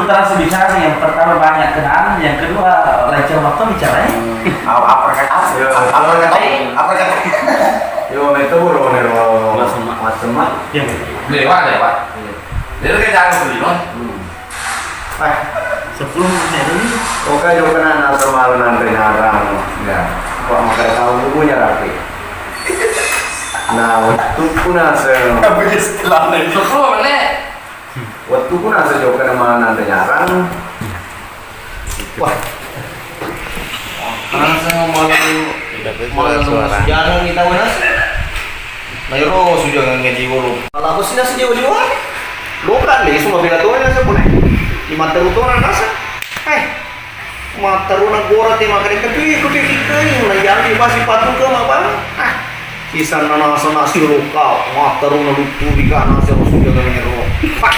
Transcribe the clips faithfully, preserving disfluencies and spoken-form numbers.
Terasa bicara, yang pertama banyak kenal, yang kedua lancar waktu bicara, eh. Hmm. Apa, apa kata? Apa kata? Apa kata? Yo, itu boleh, macam, macam. Ya. Lewat, lewat. Iya. Dia kan jalan sendiri, no? Hmm. Eh, sepuluh menit dulu. Oke, jokana naseng mala nanre nyarang. Ya. Kok makkeda tau bukunya rapi. Nah, wettukku naseng. Apa istilahnya? Sepuluh menit. Wettukku naseng jokana mala nanre nyarang. Wah. Naseng malu, malu suara. Jangan kita mana? Na ero sujangan ngaji wolo. Kalau aku sih nasi jiwa-jiwa. Lo kan deh, semua bila tuh nasi pun. Di mata lu tuh nasi. Eh, mata lu nak gora tema kali tapi ikut ikut yang lagi ambil pasti patuh ke apa? Ah, kisah nana sama si lokal. Mata lu nak lucu di kanan saya sujangan ero. Pak.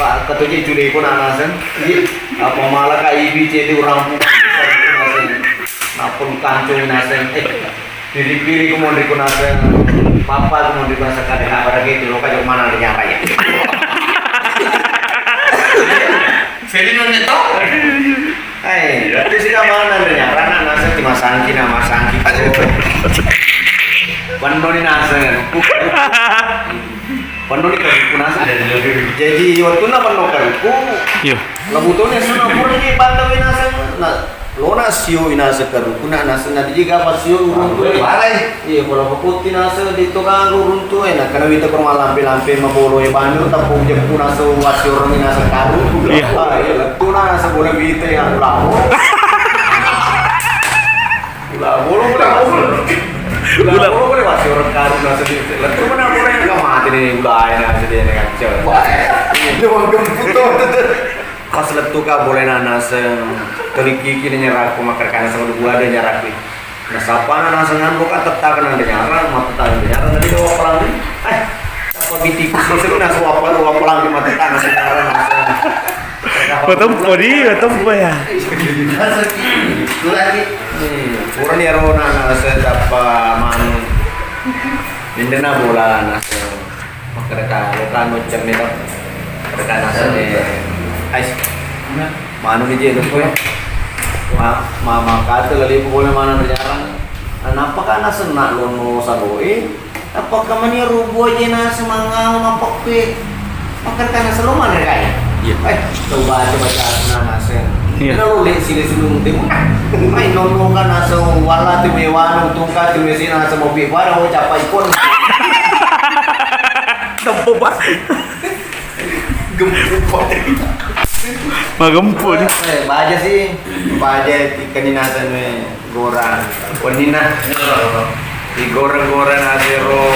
Pak, katoji cudeko na naseng. Iya. Apa mala ka ibi cede urang pu-, naseng. Nappa lukancung naseng. Eh, piri-piri ku monri ku naseng. Papa ku monri ku naseng kada ka pada ke jolo ka jok mana nyara ya. Jadi nonne to? Eh, itu sih ka mana nyara na naseng ti masangki na masangki. Aduh. Bando ni naseng. Pennoni karuku naseng. Jaji, wettunna penno karuku, iya, lebutoni asuna purani bantau naseng. Na, lona sio inaseng karuku, na naseng na diji gapa sio uruntu. Iya, pala pakutti naseng ditto kalu uruntu, eh, na kana wita ko malampe-lampe mabolo e banyu, tappo ujekku naseng wasioreng inaseng karu. Iya. Ah, iya, lettu naseng bola wita yang lapo. Ula, bolo, bolo, bolo. Ula, bolo, bolo, masih orang karu, nasa di, lettu mana orang yang kamati nih, ula, aja nasa dia nih, kacau. Wah, iya, doang gemput tuh. Pas lettu ka boleh na naseng, tadi kiki nih nyerahku, makan karena sama dua ada nyerahku. Nah, siapa na naseng ngambo ka tettakan anda nyarang, mau tettakan anda nyarang, tadi doang pelang nih. Eh, apa bitiku, sih, nasa apa, doang pelang di mata tangan, sekarang naseng. Matempo di, matempo ya. Itu lagi. Hmm, purani ero na, na, saya dapat manu. Indena bola na, saya. Makkeda ka, lo kan no cemme to. Makkeda ka naseng, ais. Manu ni je, lo ko. Ma, ma, ma, kata lali boleh mana jarang. Nah, nappa ka naseng nak lono saloe. Apakah mani rubu aja na semangau mapakke? Makan kana selo mana kaya? Iya. Eh, tau baca-baca aku na naseng. Iya. Kena lo lek sini sulung timu. Mai nonton kan naseng wala timu ewana tungka timu sini naseng mopi pada mau capai pun. Tempo, Pak. Gempu, Pak. Magempu nih. Eh, baja sih. Baja ikan ni naseng, eh. Gora. Wenninna. Digora-gora nasero.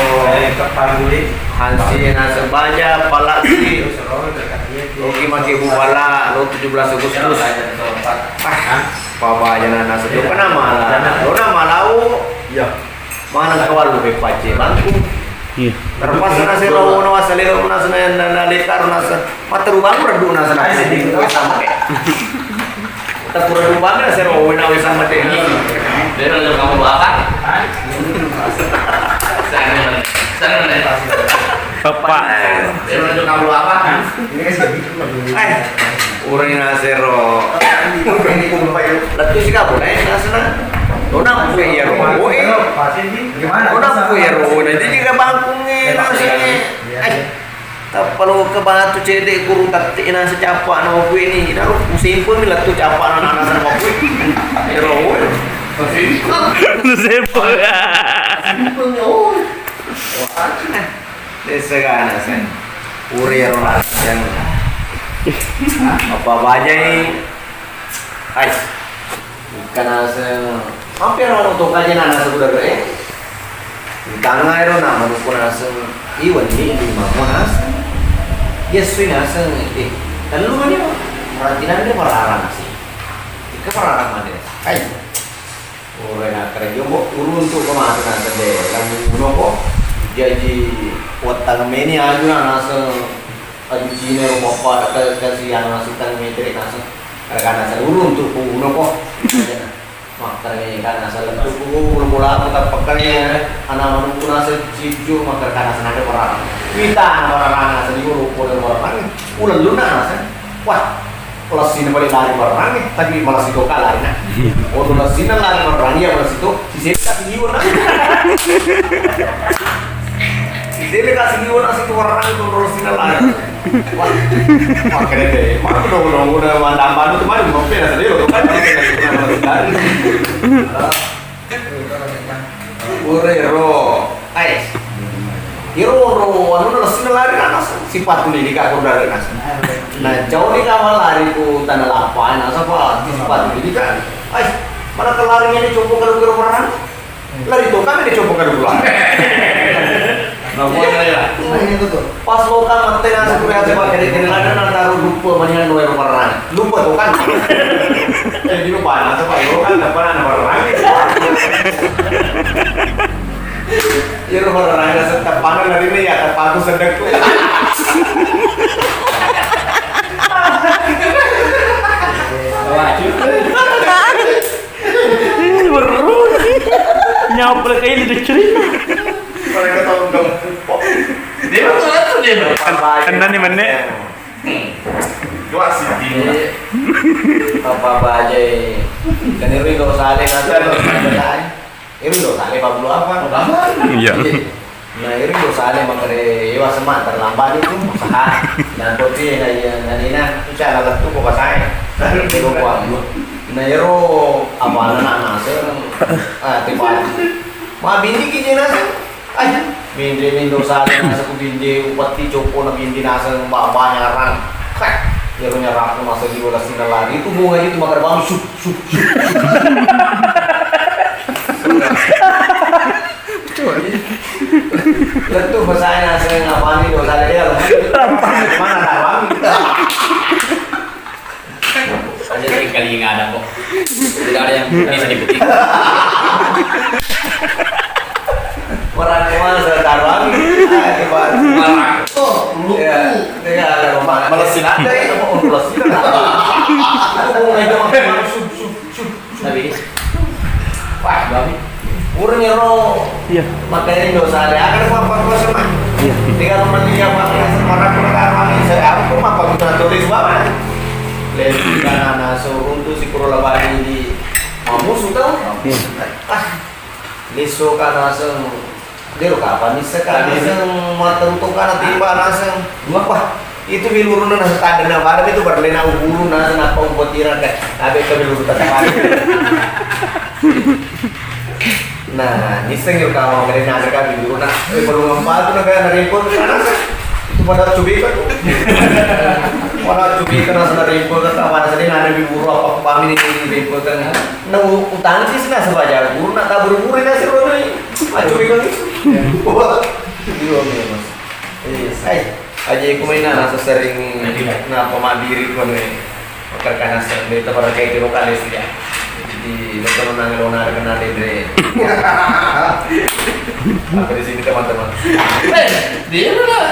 Hansi nase baja, palasi. Ogi make bubala, lo tujuh belas Agustus. Ah, pabaja na nase. Jokana mala. Lona malau. Iya. Mana kawalu pe pace bangku. Iya. Terpaksa nasero, wono asale, nase na, na, na, lekar nase. Matteru bangku redduna sana. Tepura dua bangku nasero wena wesa mate. Bero lo kamu apa? Sana, sana, sana. Bapak. Bero lo kamu apa? Eh, urang nasero. Lettu sika boleh nasena. Dona buka iya ro. Dona buka iya ro. Jadi juga bangkunge nasene. Eh. Tappa lo ke batu cedde kuru tette na secapa na mapui ni. Ina ro, simple mi lettu capa na nana na mapui. Ero. Simple. Simple, oh. Desa kana sen. Ure ro na sen. Apa bajai? Hai. Engka naseng, mampir manuk tongkaje na naseng udaga e. Ditanga ero na manukku naseng, iwenni lima mo naseng. Yessui naseng, eh, tellu mani mo. Berarti nanre pararang sih. Ika pararang mani. Hai. Ora na keren jombo, uruntu ko matu naseng de. Lamu uno ko. Jaji, wattang meni aju na naseng. Aju Cina ro bappa, ke, ke siang naseng tang metere naseng. Karena salurung tu ku uno ko. Makkarengekana saleng tu ku bola-bola aku tappakkale ana manukku naseng sijju, makkarengekana senade parang. Wita parang naseng iwo loppo dan parang. Ulellunna naseng. Wah, Lessina bale lari perrang, tapi malassi toka lari na. Ono lessina lari perrang, iya malassi to. Sisele kasi liweng na. Sisele kasi liweng na situ perrang itu ono lessina lari. Wah, wah, keren deh. Mana dong, dong, udah mandang bantu kemarin, mau pernah sedih loh, kemarin, kemarin, kemarin, kemarin. Pura ero, ai. Ero ro, anu na lessina lari na, sipatu ni ka ko lari na. Na jauh ni ka lari ku tanah lapang, na sapa sipatu ni ka. Ai, mana ke lari ni copo kalau ke orang. Lari to kami ni copo kalau pulang. Nah, bukan ya. Nah, itu tuh. Pas lokal mate naseng, kuliah coba kere-kere lada na taruh lupa mendingan dua yang perang. Lupa tuh kan. Jadi lupa naseng, Pak, lokal depan ada perang. Iya, lu perang naseng, tepanan dari ini ya, tepaku sedek tuh. Wah, cukup. Ih, weru. Nyawa pole kayak ini cerita. Mereka tahu dong. Dia mah tuh, dia mah. Kan, kan tadi mana? Dua sih. Iya. Apa-apa aja. Kan itu itu saling aja. Itu lo saling apa belum apa? Iya. Nah, iri lo saling makare ewa sema terlambat itu usaha. Dan kopi na iya, na dina, itu cara lettu ko pasae. Ero ko ambo. Nah, ero apa anak naseng, ah, tiba. Ma bindi kiji naseng. Ai, bindi mindo saling naseng ku bindi, upeti copo na bindi naseng, ba-, banyak orang. Krek. Ero nyerap masa di bola sinar lari. Itu bunga itu makare bang, syup, syup, syup, syup. Lettu pasae naseng apani dosa de, mana tawang. Aja sekali nggak ada kok. Tidak ada yang bisa dipetik. Orang tua saya tawang. Orang. Oh, lu. Ya, tidak ada rumah. Malah sinanda ya, mau ulas sinanda. Aku mau megang, syup, syup, syup. Tapi, wah, babi. Urung ero. Iya. Makanya dosa ada. Akan apa apa sama. Iya. Tinggal mandi apa, orang pernah kami. Saya aku apa guna tulis bawa. Lesu kana naso runtu si kuro labani di mamusu tau. Iya. Ah, lesu kana naso. Dero kapan nisseng ka naseng matteru tongkana timba naseng. Wah, itu biluruna naseng taddenna pada itu berlena uburu naseng nappa upotirang ka. Abe ka biluru taddenna pada. Nah, nisseng iro kawan kare naseng ka biluruna. Eh, baru ngempal tu naga nareko tu naseng. Itu pada cubika tu. Pada cubika naseng nareko ka, mana sedih nana biluru apa kepami ni nareko ka. Na u-, utansi sih naseng baja guru na taburu-buru naseng ro ni. Acu ikan itu. Iya. Wah, iya memang. Iya. Hai, aja aku main nasa sering napa madiri kono. Makan kana sende tabar kayak kiro kali sih ya. Jadi lo kono nang lo nara kena dendre. Apa di sini teman-teman? Eh, dia mana?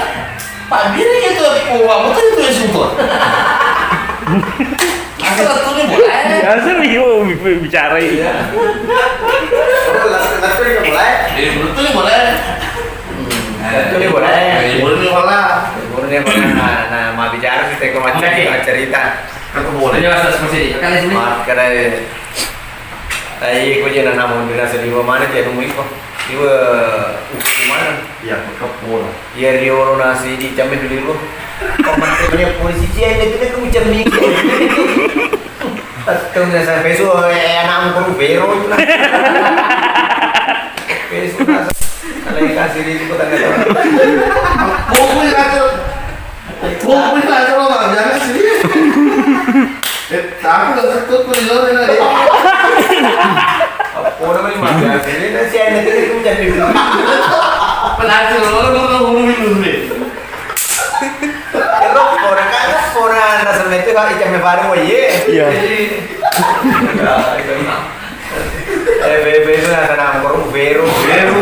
Pak Biri itu, oh, kamu tuh itu ya sumpah. Asal tuh nih boleh. Asal nih, oh, bi-, bi-, bicara ini. Iya. Betul, betul, betul, boleh. Iya, betul, boleh. Hmm. Betul, boleh. Iya, boleh, boleh. Boleh, boleh. Nah, nah, mau bicara sih, teko macam cerita. Aku boleh. Ini asal seperti ini. Kan di sini. Maaf, kira. Ai, ko je na namun dina sediwa mana je nemu iko. Iwa, uh, mana? Iya, maka pola. Iya, riolo nasi di camme dulu. Pemantainya polisi je, ini kita kamu camme. Atau nggak sampai su, eh, anak angkor vero itu lah. Pesu nasa. Kalau yang kasih di itu kota nggak tahu. Pokoknya kacau. Pokoknya kacau, Bang. Jangan sih. Eh, tapi nggak takut tuh, di luar ini. Pura mani mabbiasa, ini nasi aja kita itu jadi dulu. Pelatih lo, lo, lo, lo, lo, lo, lo. Kalau pura kan, pura nasa itu, Pak, ikan me baru, oh, iya. Iya. Jadi, ya, itu mah. Eh, bebe itu nasa nangkor, vero. Vero.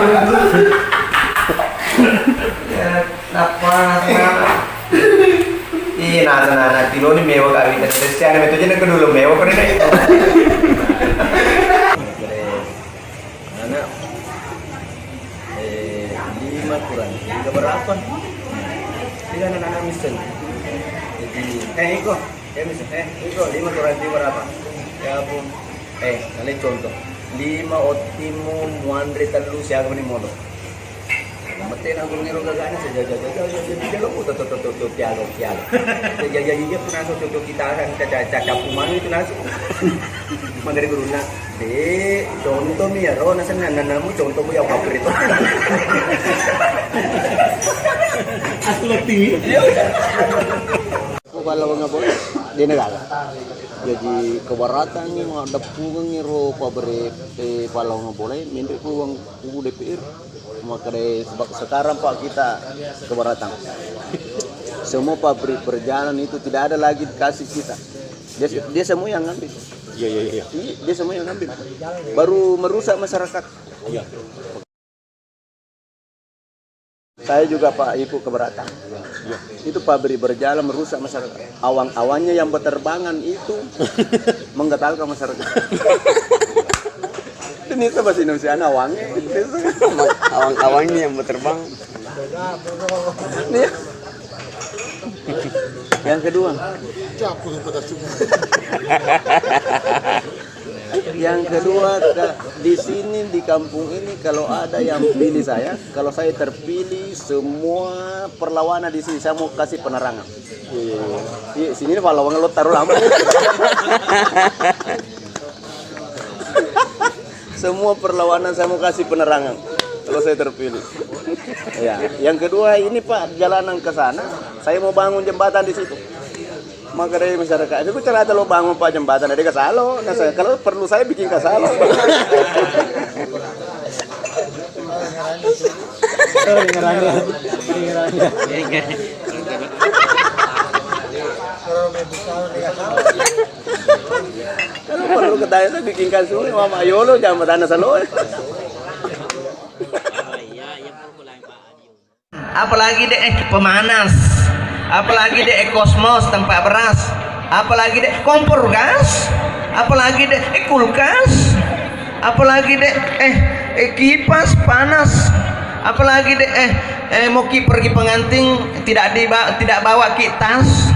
Ya. Nappa, nappa. Iya, nasa, nasa, tiloni mewa kawita. Terus, tiada betul je, nak kedulu mewa, kau ni, nak. Anak, eh, lima kurang tiga berapa? Tiga anak-anak miskin. Jadi, eh, iko. Eh, itu lima kurang lima berapa? Ya ampun. Eh, kalian contoh. Lima otimu muanre tellu siaga meni modo. Mate na gurungnge ro gagana, jaga jaga jaga jaga jaga lo, to to to to to piaga piaga. Jaga jaga jaga pun nasu to to kita kan caca caca pumanu itu nasu. Magari gurunna, "De, contoh mi ya ro nasenna nanamu contoh mu ya papri to." Aku letting. Iya. Ko ballawang bola, de' nagaga. Jaji keberatan ni maddeppungengngi ro pabere, eh, ballawang bola, menre' ku uang kubu D P R. Makkedai sebab sekarang, Pak, kita keberatan. Semua pabrik berjalan itu tidak ada lagi dikasih kita. Dia, dia semua yang ngambil. Iya, iya, iya. Iya, dia semua yang ngambil. Baru merusak masyarakat. Iya. Saya juga, Pak, ikut keberatan. Itu pabrik berjalan merusak masyarakat. Awang-awangnya yang berterbangan itu menggetarkan masyarakat. Ini itu bahasa Indonesia, awangnya. Awang-awangnya yang berterbang. Nih. Yang kedua. Yang kedua, Kak, di sini, di kampung ini, kalau ada yang pilih saya, kalau saya terpilih, semua perlawanan di sini saya mau kasih penerangan. Iya, sini pahlawan lo taruh lama. Semua perlawanan saya mau kasih penerangan kalau saya terpilih. Ya, yang kedua ini, Pak, jalanan ke sana, saya mau bangun jembatan di situ. Makkedai masyarakat, "Itu cerita lo bangun, Pak, jembatan, ada kasalo." Nah, saya, kalau perlu saya bikin kasalo. Kalau perlu katanya saya bikin kasalo, Mama Yolo, jembatan salo. Apalagi deh, eh, pemanas, apalagi deh, eh, kosmos, tempat beras, apalagi deh, kompor gas, apalagi deh, eh, kulkas, apalagi deh, eh, eh, kipas panas, apalagi deh, eh, eh, mau ki pergi pengantin, tidak diba-, tidak bawa ki tas.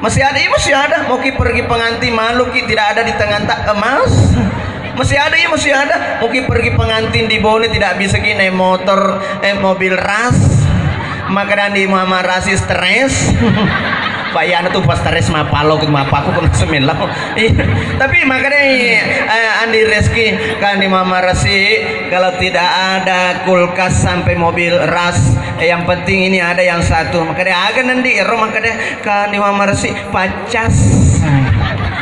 Masih ada, iya, masih ada. Mau ki pergi pengantin, malu ki, tidak ada di tangan tak emas. Masih ada, iya, masih ada. Mau ki pergi pengantin di Bone, tidak bisa ki naik motor, eh, mobil ras. Maka dan di Mama Rasi stres. Bayana tuh pas stres mapalo, mapakku kena semelo. Iya. Tapi makanya, eh, Andi Reski, kan di Mama Rasi, kalau tidak ada kulkas sampai mobil ras, eh, yang penting ini ada yang satu. Makanya aga nanti ero, makanya kan di Mama Rasi, Paccas.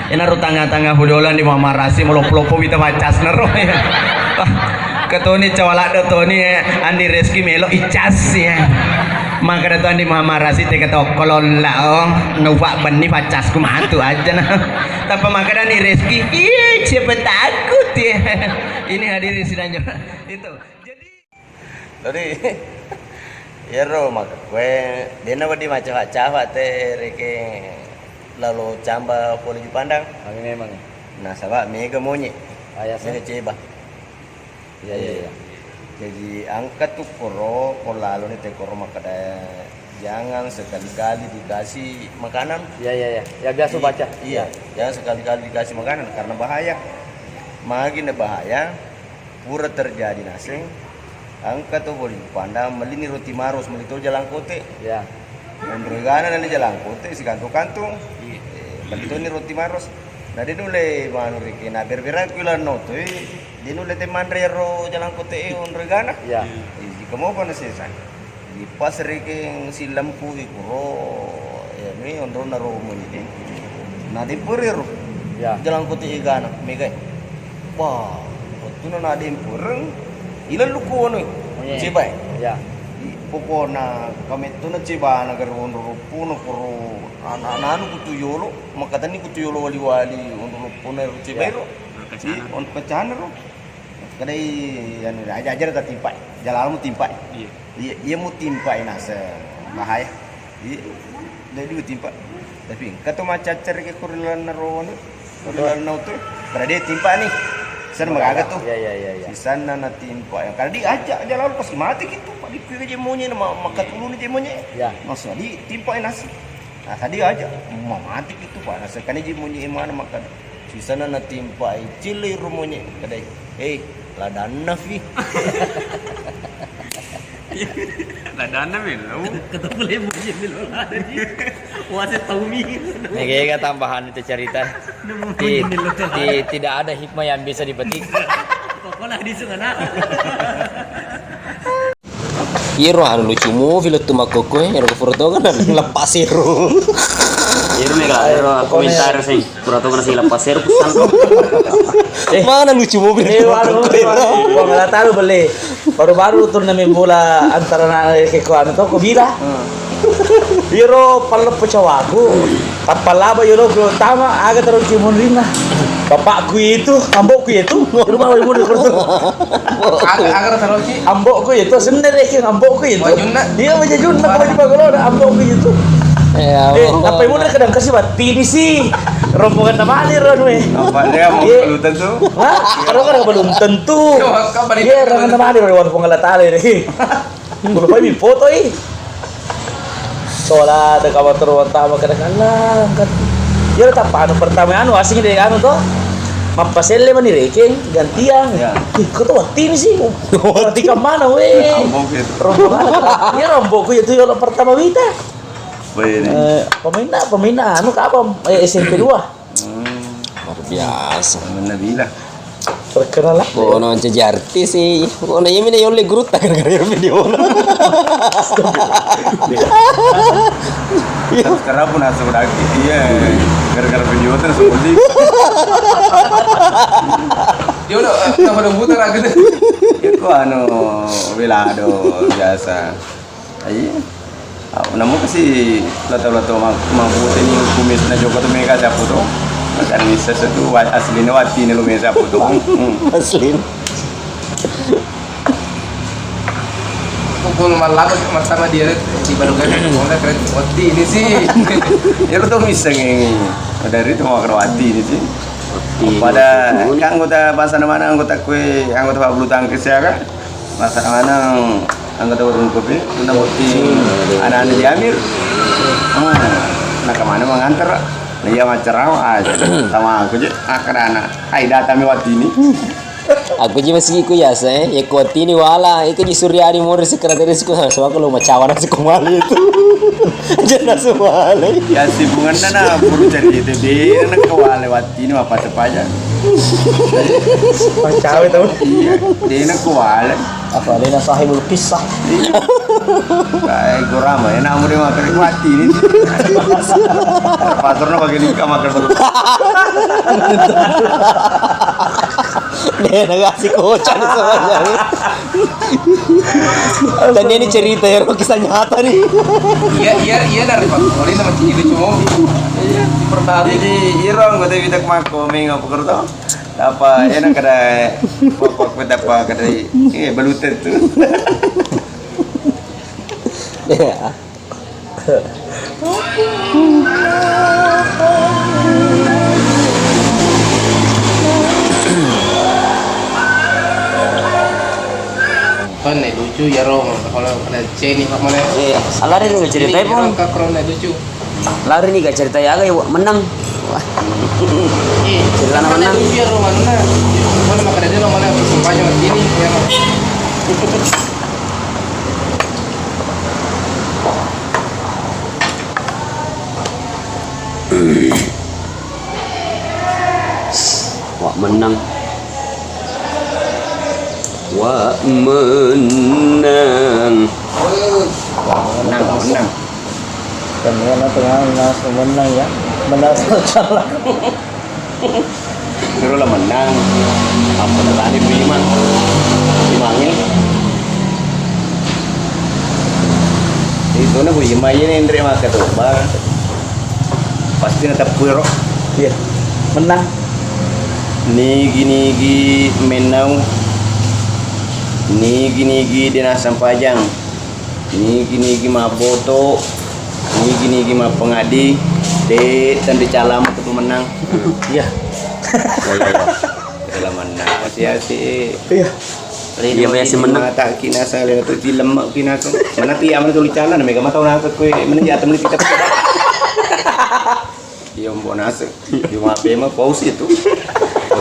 Enaro tanga-tanga hudolan di Mama Rasi, meloppo-loppo wita paccasna ro. Ketoni cawalado toni, eh, Andi Reski melo iccas, ya. Makada tu Andi Mama Rasi tega tokkololla, oh, nupa benni paccasku matu aja na. Tapi makada Andi Reski, iya, siapa takut, ya. Ini hadirin sidang jemaah. Itu. Jadi Jadi, iyaro makkekkoe, de'na wedding maccafa-cafa te rekeng lalo camba pole Jupandang. Magi memang. Nasaba mega monye. Ah, iya, mega ceba. Iya, iya, iya. Jadi, engka tu koro, ko laloni te koro makkeda, jangan sekali-kali dikasih makanan. Iya, iya, iya. Ya, biasa baca. Iya, jangan sekali-kali dikasih makanan karena bahaya. Magi na bahaya, pura terjadi naseng, engka to pole Jupandang, melini roti maros, meli to jalangkote. Iya. Onro egana nali jalangkote, sikantung-kantung. Iya. Eh, meli toni roti maros. Na de nulle manu rekeng, na ber-berang ku ilanna oto e, de nulle te manre ro jalangkote e onro egana. Iya. Eh, jika mopa na sesa. Di pas rekeng sillempu'i kuro, iyami onronna ro muni de. Na dempere ro. Iya. Jalangkote egana, megai. Wah, wettuna na dempereng, ilellu ko anu, cebai. Iya. Di, pokona kamettuna cebana gare onro roppona kuro, ana-, anu kutu yolo, makkatenni kutu yolo wali-wali onro roppona ro cebai ro. Iya. Di, onro kacana ro. Kadai anu, aja-, ajara tatimpai. Jalalmu timpai. Iya. Iya, iya mutimpai naseng bahaya. Iya, dai dua timpa. Tapi engka to maccaccare ke ko ri lalenna ro anu, ko ri lalenna oto. Berarti timpa ni. Sen magaga tu. Iya, iya, iya, iya. Sisanna na timpa. Yang kada diajak aja lalu pasti mati gitu. Pak di kuwi je monye na ma-, makkatuluni je monye. Iya. Maksudnya di timpa nasi. Nah, tadi aja, mamati itu panas. Kan iji munyi mana makan. Sisana natimpai, cili rumunyi. Kadai, "Eh, ladanna, Fi." Ladanna melo. Ketemu le munyi melo lada ji. Wase taumi. Ini kayaknya tambahan itu cerita. Nemu Ti-, munyi melo. Ti-, tidak ada hikmah yang bisa dipetik. Pokoknya di sungai. Iyaro anu lucu mobil tu makkokkoe, ero furo tongeng na lepas ero. Iyaro mega, ero komentar sing furo tongeng sing lepas ero pesan. Eh. Mana lucu mobil tu makkokkoe ero? Puang Allah Ta'ala belle. Baru-baru turnamen bola antara na-, ke ko anu to, ko Bila. Hmm. Iyaro palleppo cawaku. Tappa laba yolo gol utama, aga terus ki munrinna. Bapakku itu, ambokku itu. Rumah wai munri kursu. Aga, aga terus ki? Ambokku itu, sendiri ki ambokku itu. Wajunna? Iya, wajunna, wajunna, kalau di Bagolo ada ambokku itu. Ya, eh, Allah. Tapi munri kadang kasih batti di si. Rombongan namanya ron we. Apa dia mau Iya. Belum tentu? Hah? Kalau kadang belum tentu. Iya, rombongan namanya ron, walaupun nggak tahu ini. Mulupai mi foto i. Sola de kawa turu tama kada kala angkat. Iya, tappa anu pertama anu asing de anu to. Mappaselle mani rekeng gantiang. Iya. Ih, kau tuh wati ni sih. Wati ke mana we? Rombong gitu. Rombong. Iya, rombongku itu yang pertama wita. Wih, ini. Eh, pemain, pemain anu kapan? Eh, S M P dua. Hmm. Luar biasa. Mana bilang? Terkenal lah. Pokoknya mancaji artis sih. Pokoknya iya mina yolle gurutta gara-gara video. Iya. Sekarang pun asa udah aktif, iya. Gara-gara video terus udah. Dia udah, udah pada muter aku tuh. Ya, kok anu, Wilado biasa. Iya. Ah, namu kasi lato-lato ma-, mabbutani kumisna jokka tu mega siapa tu. Kan bisa satu wa-, aslinya wati ni lu mega siapa tu. Hmm. Asli. Kumpul malam sama dia di baru kan, wati ini sih. Ya lu tuh bisa ngengi. Dari itu mau wati ini sih. Wati. Pada kan anggota bahasa mana anggota kue, anggota bulu tangkis ya kan? Masa maneng anggota warung kopi, guna botting anak-anak di Amir. Hmm, nah, kemana mengantar? Nah, iya, macerama aja. Sama aku je, ah, karena anak. Hai, datang mi wati ini. Aku je masih iku ya, saya. Ya, ku wati ini wala. Iku di Suryani muri sekretaris ku, sama aku lo macawa nasi kumali itu. Aja nasi kumali. Ya, si bunga na, buru jadi itu, di, nak kewale wati ini apa tepaja. Macawe tau. Iya, dena kuala. Apa dena sahibul kisah. Iya. Kayak gurama, enak mau dia makan mati ini. Pasarnya pakai nikah makan dulu. Dena kasih kocak semuanya. Dan ini cerita ya, kisah nyata nih. Iya, iya, iya, dari Pak Kori nama Ciki lucu mobil. Iya, diperbarui. Jadi, iro anggota bidak mako, meng apa kerja? Apa, enak kada, apa, apa, apa, kada, eh, belum tentu. Iya. Kan lucu ya, Rom. Kalau ada ceni, Pak, mana? Iya, lari dulu cerita, Pong. Kakro lucu. Lari nih, gak cerita ya, gak, ya, menang. Wah. Iya. Cerita mana menang? Lucu ya, Rom, mana? Mana makan aja, mana? Semuanya begini, ya, Rom. Wak menang. Wak menang. Menang, menang. Tenniya na tengah nas menang ya. Menang salah. Dulu lah menang. Apa tadi lima? Lima ini. Itu na ku lima ini, Indri, maka tuh, Bang. Pasti na teppu ro. Iya. Menang. Nigi-nigi menau. Nigi-nigi dena sampajang. Nigi-nigi mabboto. Nigi-nigi mapengadi. De tenri calama kudu menang. Iya. Oh, iya, iya. Rela menang. Masih asik. Iya. Iya, biasa menang. Mata kina sale tu di lemak kina tu. Mana pi aman tu licana, mega mata nak kue, mana ya temen kita. Mbok naseng. Juma pema pausi itu.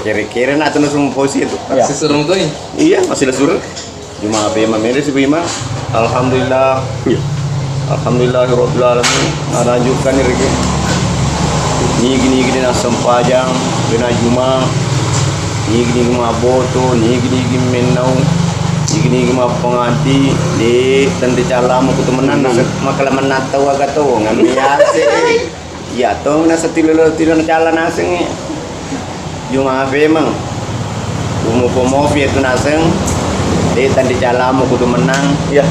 Kere-kere na tu naseng pausi itu. Iya. Seserem tu, eh? Iya, masih lesu. Juma pema mere si Bima. Alhamdulillah. Iya. Alhamdulillahirabbil alamin. Nalanjutkan ni riki. Nigi-nigi de nassempajang, de najuma. Nigi-nigi mabboto, nigi-nigi mennau. Nigi-nigi mappangaddi, de tenri calamu ku tu mennang. Mennang. Maka la mennang tau aga to, ngami ase. Iya to, naseng tilolo, tilolo cala naseng. Juma pemeng. Umu pomofi itu naseng. De tenri calamu kudu mennang. Iya.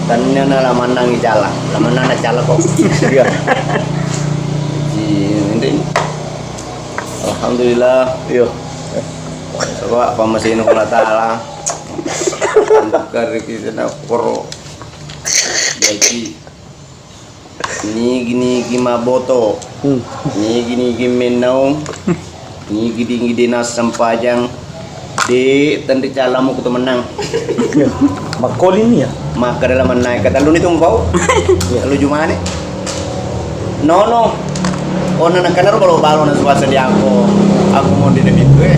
Tenna na la mennang i cala. La mennang na cala ko. Iya. Ji, ini. Alhamdulillah. Iya. Coba pamasino Allah Ta'ala. Untuk rezeki sana koro. Jadi, nigi-nigi maboto, hmm, nigi-nigi mennau, nigi-nigi de nassempajang, de tenri calamu ku tu mennang. Makkolini ya? Makkeda la mennang, katelluni tu mpau. Iya. Tellu jumane. Nono. Onna nakkanaro balo-balo na suasa di ako. Aku mau di nabi tu, eh.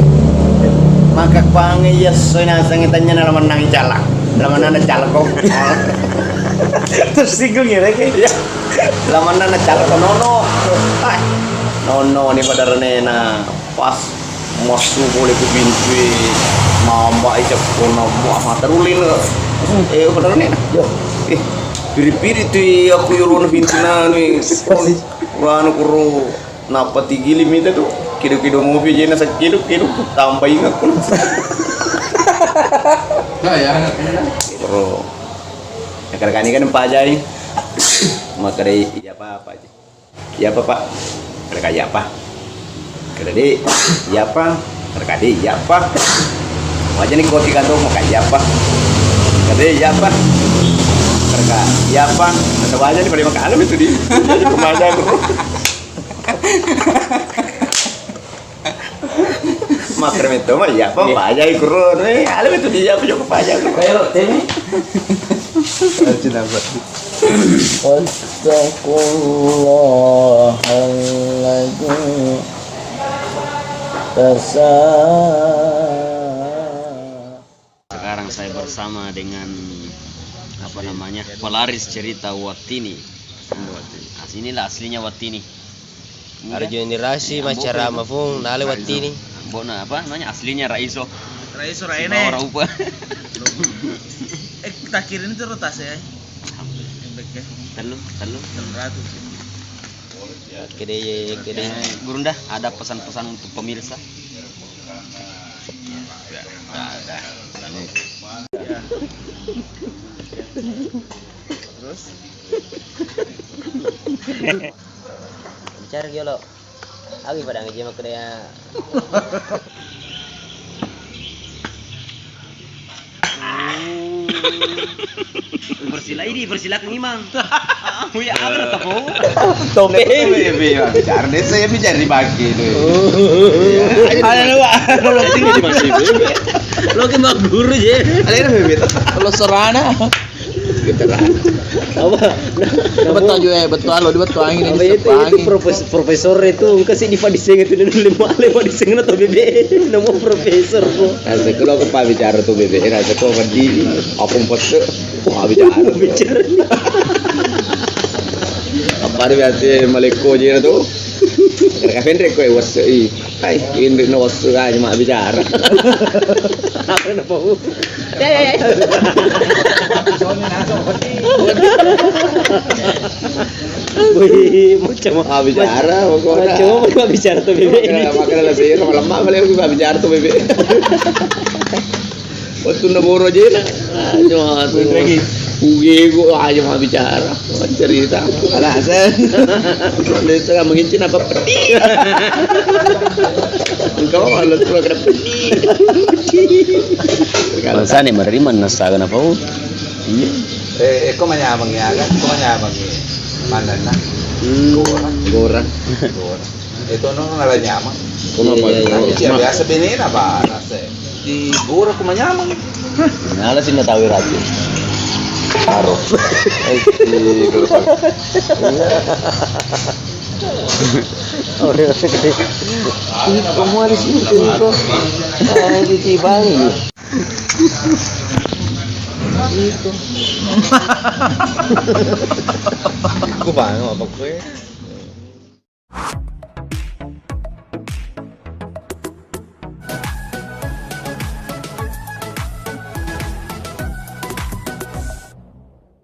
Maka kuange iya soi nasengi tanya na la mennang i cala. La mennang na cala ko. Tersinggung ya, Rek? Iya. La mennang na cala ko nono. Ai. Nono ni pada renena. Pas massu pole ku pintu e, mamba i cakko na, wah, mata rulin. Eh, pada renena. Yo. Eh, piri-piri tu aku yolona pintu nanu. Wah, anu kuro. Nappa tigili mita tu, kido-kido mopi jena sakkido-kido, tambai ngakku. Nah, ya. Ro. Nakadakani kan pajai. Makkedai, "Iya, Pak, Pak." "Iya, Pak, Pak." Kadaka, "Iya, Pak." Kadade, "Iya, Pak." Kadaka, "Iya, Pak." Wajani koti kantong, maka, "Iya, Pak." Kadade, "Iya, Pak." Kadaka, "Iya, Pak." Masa wajani pada makan itu di. Jadi pemajai. Makrem itu mah iya, apa, iya, pajai kurun. Eh, alam itu dia, apa, joko pajai kurun. Kayak lo, temi. Rajin apa? Wattaqullahalladzi tasa- Sekarang saya bersama dengan, apa namanya, pelaris cerita Wattini. Nah, inilah aslinya Wattini. Ini kan? Arjo ini rasi, ya, macara Ambo, mafung, nale Raiso. Wattini. Ambo na, apa namanya, aslinya Raiso. Raiso, Raine. Sibawa Raupa. Eh, kita kirim terus tas ya. Alhamdulillah. Yang baik ya. Tellu, tellu. Enam ratus. Kede, kede. Eh, Gurunda, ada pesan-pesan untuk pemirsa? Ada. Terus? Bicara ki yolo. Agi pada ngaji makkeda ya. Bersila ini, bersilakan imang. Ah, ya, apa kata kau? Tope. Bebe, bicara desa ya, bicara di bagi itu. Oh. Iya. Ada lu, Pak. Lo sini masih bebe. Lo ke mak guru je. Ada yang bebe. Lo serana. Apa? Betul juga, eh, betul, lo betul angin ini. Apa itu, itu angin. Profes-, profesor itu engka sih di Padiseng itu, dan lima, lima Padiseng atau bebe. Nama profesor kok. Rasa kalau aku paham bicara tuh bebe, rasa kau pedih, apa pete, wah, bicara. Bicara. Apa ada biasa maleko je tu? Kira kafe ndre kau, eh, wasa, eh. Hai, indri no wasu aja mabbicara. Apa na pau? Ya, ya, ya. Wih, macam apa? Mabbicara, pokoknya. Macam apa mabbicara tuh bebe ini? Makanya, makanya lebih lemah, lemah, paling aku mabbicara tuh bebe. Wettunna boro je na. Aduh, aduh. Lagi. Uge, gua aja mau bicara. Mau cerita. Alasan. Desa kamu ngincin apa peti? Engkau malas kalau kena peti. Bangsane menerima nasa kenapa? Iya. Eh, eh, kok manyameng ya kan? Kok manyameng ya? Mana nah? Hmm. Goreng. Goreng. Goreng. Itu no nala nyameng. Kok apa? Iya, iya, iya. Tapi biasa bini apa rasa? Di gora ku manyameng. Nala sih na tahu racun. Aro. Eh, di gora. Iko muari sini, iko. Ah, cuci bali. Iko. Ku bangun apa kue?